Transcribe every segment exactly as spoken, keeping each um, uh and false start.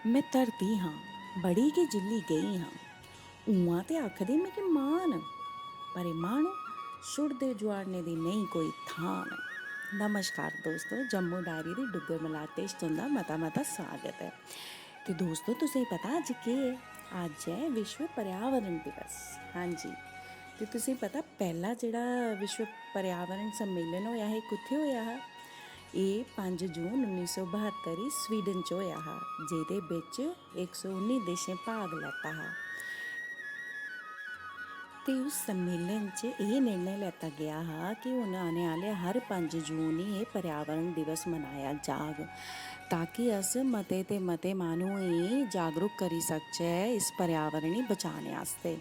में धरती हां, बड़ी गै जिल्ली गेई हां। उ'आं ते आखदे मिगी मां न, पर एह् माह्नू छुड़दे जुआड़ने दी नेईं कोई थां न। नमस्कार दोस्तो, जम्मू डायरी दी डुग्गर मलाटे च तुं'दा मता मता स्वागत ऐ। ते दोस्तो, तुसें गी पता अज्ज केह् ऐ? अज्ज ऐ विश्व पर्यावरण दिवस। हां जी, ते तुसें गी पता पैह्ला जेह्ड़ा विश्व पर्यावरण सम्मेलन होएआ हा, एह् कुत्थै होएआ हा? एह् पंज जून उन्नी सौ बहत्तर गी स्वीडन च होएआ हा, जेह्दे बिच इक सौ उन्नी देशें भाग लैता हा। ते उस सम्मेलन च एह् निर्णय लैता गेआ हा कि हून आने आह्ले हर पंज जून गी एह् पर्यावरण दिवस मनाया जाग, ताकि अस मते ते मते माह्नुएं गी जागरूक करी सकचै इस पर्यावरण गी बचाने आस्तै।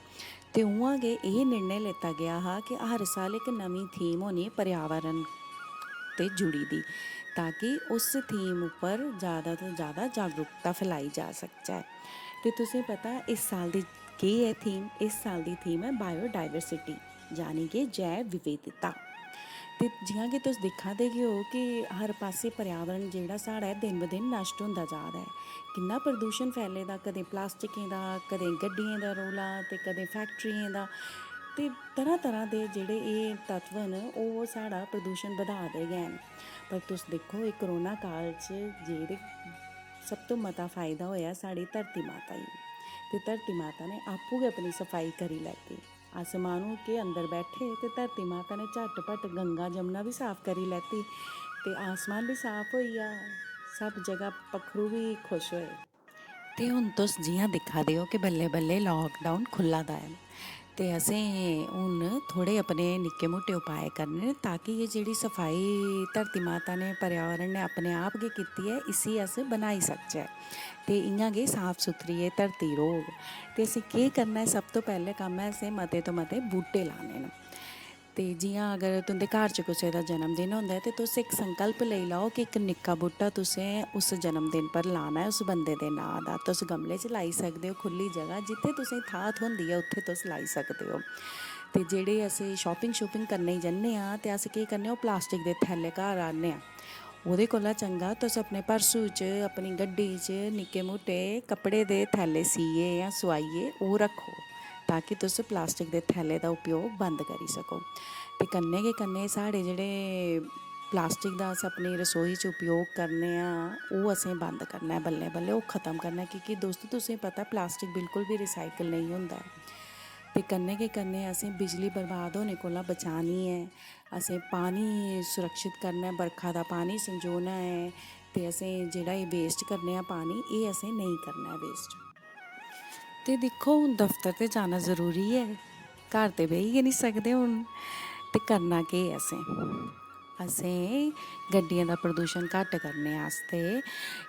ते उ'आं गै एह् निर्णय लैता गेआ हा कि हर साल इक नमीं थीम होनी पर्यावरण ते जुड़ी दी, ताकि उस थीम उप्पर जैदा तो जैदा जागरूकता फैलाई जा सकचै। ते तुसें पता इस साल दी केह् ऐ थीम? इस साल दी थीम ऐ बायोडाइवर्सिटी, यानी कि जैव विविधता। ते जि'यां कि तुस दिक्खा दे गै ओ कि हर पासै पर्यावरण जेह्ड़ा साढ़ा ऐ, दिन ब दिन नश्ट होंदा जा दा ऐ। किन्ना प्रदूशन फैले दा, कदें प्लास्टिकें दा, कदें गड्डियें दा रौला ते कदें फैक्ट्रियें दा। ते तरह-तरह दे जेह्ड़े एह् तत्व न, ओह् साढ़ा प्रदूशन बधा दे गै न। पर तुस दिक्खो, एह् कोरोना काल च जेह्दे सब तो मता फायदा होएआ साढ़ी धरती माता गी। ते धरती माता ने आपूं गै अपनी सफाई करी लैती। अस माह्नू केह् अंदर बैठे ते धरती माता ने झटपट गंगा जमुना बी साफ करी लैती ते आसमान बी साफ होई गेआ। सब जगह पक्खरू बी खुश होए। ते हून तुस जि'यां दिक्खा दे ओ कि बल्लें बल्लें lockdown खु'ल्ला दा ऐ, ते असें हून थोह्ड़े अपने निक्के मुट्टे उपाय करने न, ताकि एह् जेह्ड़ी सफाई धरती माता ने, पर्यावरण ने अपने आप गै कीती ऐ, इसी अस बनाई सकचै ते इ'यां गै साफ सुथरी एह् धरती रौह्ग। ते असें केह् करना ऐ? सब तो पैह्ले कम्म ऐ, असें मते तो मते बूह्टे लाने न। ते जि'यां अगर तुं'दे घर च कुसै दा जन्मदिन होंदा ऐ, ते तुस इक संकल्प लेई लैओ कि इक निक्का बूह्टा तुसें उस जन्मदिन पर लाना ऐ, उस बंदे दे नांऽ दा। तुस गमले च लाई सकदे ओ, खु'ल्ली जगह जित्थै तुसें थाह्र थ्होंदी ऐ, उत्थै तुस लाई सकदे ओ। ते जेह्ड़े अस shopping शॉपिंग करने गी जन्ने आं, ते अस केह् करने आं, ओह् प्लास्टिक दे थैले घर आह्नने आं। ओह्दे कोला चंगा तुस अपने purse च, अपनी गड्डी च निक्के मुट्टे कपड़े दे थैले सीइयै जां सोआइयै ओह् रक्खो, ताकि तुस प्लास्टिक दे थैले दा उपयोग बंद करी सको। ते कन्नै गै कन्नै साढ़े जेह्ड़े प्लास्टिक दा अस अपनी रसोई च उपयोग करने आं, ओह् असें बंद करना ऐ बल्लें बल्लें, ओह् खत्म करना ऐ, क्योंकि दोस्तो, तुसें पता, प्लास्टिक बिल्कुल बी recycle नेईं होंदा ऐ। ते कन्नै गै कन्नै असें बिजली बर्बाद होने कोला बचानी ऐ, असें पानी सुरक्षित करना ऐ, बरखा दा पानी संजोना ऐ, ते असें जेह्ड़ा एह् waste करने आं पानी, एह् असें नेईं करना ऐ waste। ते दिक्खो, हून दफ्तर ते जाना जरूरी ऐ, घर ते बेही गै निं सकदे हून, ते करना केह् असें? असें गड्डियें दा प्रदूशन घट्ट करने आस्तै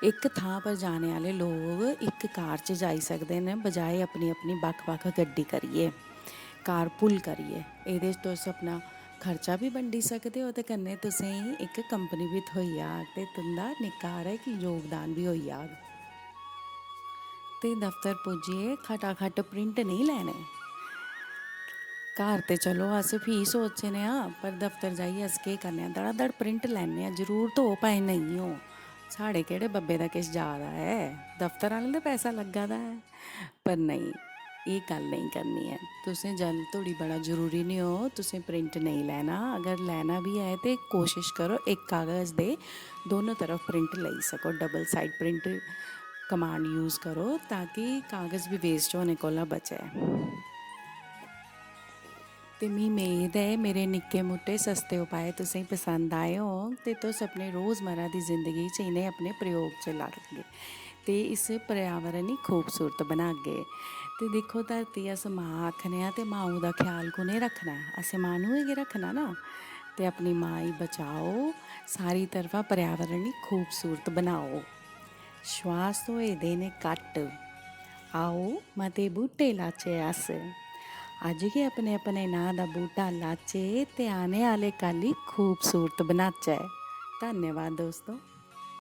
इक थां पर जाने आह्ले लोक इक कार च जाई सकदे न, बजाए अपनी अपनी बक्ख-बक्ख गड्डी करियै, carpool करियै। एह्दे च तुस अपना खर्चा बी बंडी सकदे ओ ते कन्नै तुसेंगी इक company बी थ्होई जाग ते तुं'दा निक्का हारा इक योगदान बी होई जाग। ते दफ्तर पुज्जियै खटाखट print नेईं लैने। घर ते चलो अस फ्ही सोचने आं, पर दफ्तर जाइयै अस केह् करने आं? धड़ाधड़ print लैने आं, जरूरत हो भाएं नेईं हो। साढ़े केह्ड़े बब्बे दा किश जा दा ऐ, दफ्तर आह्लें दा पैसा लग्गा दा ऐ। पर नेईं, एह् गल्ल नेईं करनी ऐ। तुसें जदूं धोड़ी बड़ा जरूरी निं हो, तुसें print नेईं लैना। अगर लैना बी ऐ ते कोशश करो इक कागज़ दे दोनों तरफ print लेई सको, double side print command use करो, ताकि कागज़ बी waste होने कोला बचै। ते मी मेद ऐ, मेरे निक्के मुट्टे सस्ते उपाय तुसें पसंद आए होंग ते तुस अपने रोज़मर्रा दी जिंदगी च इ'नें अपने प्रयोग च लागे ते इस पर्यावरण गी खूबसूरत बनागे। ते दिक्खो धरती, अस मां आखने आं ते माऊ दा ख्याल कु'नें रक्खना ऐ? असें माह्नुएं गै रक्खना ना। ते अपनी मां गी बचाओ, सारी तरफा पर्यावरण गी खूबसूरत बनाओ। श्वास होए दे न घट्ट, आओ मते बूह्टे लाचै अस। अज्ज गै अपने अपने नांऽ दा बूह्टा लाचै ते आने आह्ले कल गी खूबसूरत बनाचै। धन्यवाद दोस्तो।